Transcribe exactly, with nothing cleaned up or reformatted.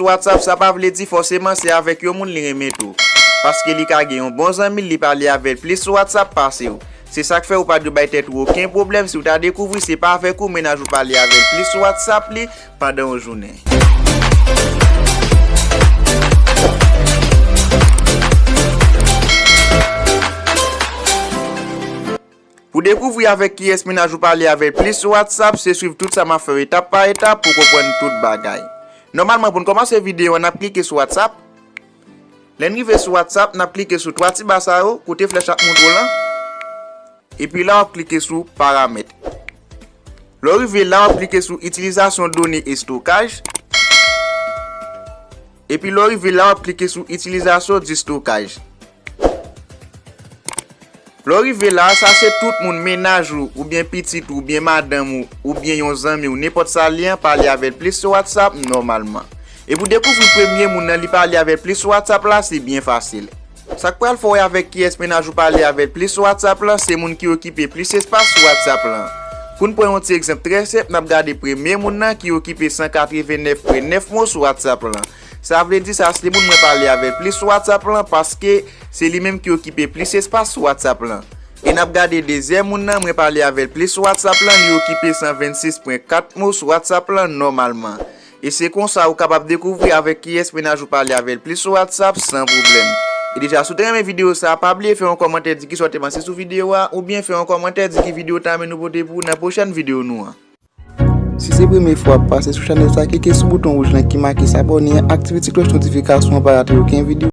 sou WhatsApp, sa pa vle di fòseman se avèk yon moun li renmen tou. Paske li ka gen yon bon zanmi l, li pale avè l plis sou WhatsApp pase w. Se sa k fè ou pa dwe bay tèt ou okenn pwoblèm si w ta dekouvri se pa avèk ou mennaj ou pale avè l plis sou WhatsApp li pandan yon jounen. Pou dekouvri avèk kiyès mennaj ou pale avè l plis sou WhatsApp, se swiv tout sa m ap fè w etap pa etap pou w konprann tout bagay. Nòmalman, pou n kòmanse videyo a, n ap klike sou WhatsApp. Lè n rive sou WhatsApp, n ap klike sou twa ti ba sa yo, kote flèch ap montre w lan. Epi la, w ap klike sou paramèt. Lè w rive la, w ap klike sou itilizasyon done estokaj. Epi lè w rive la, w ap klike sou itilizasyon di estokaj. Lè w rive la, sa se tout moun, mennaj ou, oubyen pitit ou, oubyen madanm ou, oubyen yon zanmi w, nenpòt sa l ye an, pale avè l plis sou WhatsApp nòmalman. E pou dekouvri premye moun nan li pale avè l plis sou WhatsApp la, se byen fasil. Sa k pral fè w wè avèk kiyès mennaj ou pale avè l plis sou WhatsApp lan, se moun ki okipe plis espas sou WhatsApp lan. Pou n pran yon ti egzanp trè senp, n ap gade premye moun nan ki okipe san katreven nèf pwen nèf mo sou WhatsApp lan. Sa vle di sa se moun mwen pale avè l plis sou WhatsApp lan, paske se li menm ki okipe plis espas sou WhatsApp lan. E n ap gade dezyèm moun nan mwen pale avè l plis sou WhatsApp lan, li okipe san vennsis pwen kat mo sou WhatsApp lan nòmalman. E se konsa ou kapab dekouvri avèk kiyès mennaj ou pale avè l plis sou WhatsApp san pwoblèm. E deja, si w te renmen videyo sa a, pa bliye fè yon kòmantè, di kisa w te panse sou videyo a, oubyen fè yon kòmantè, di ki videyo w ta renmen nou pote pou ou nan pwochèn videyo nou an. Si se premye fwa w ap pase sou chanèl sa, klike sou bouton wouj lan ki make s'abonner an, aktive ti klòch notifikasyon an pou w pa rate okenn videyo.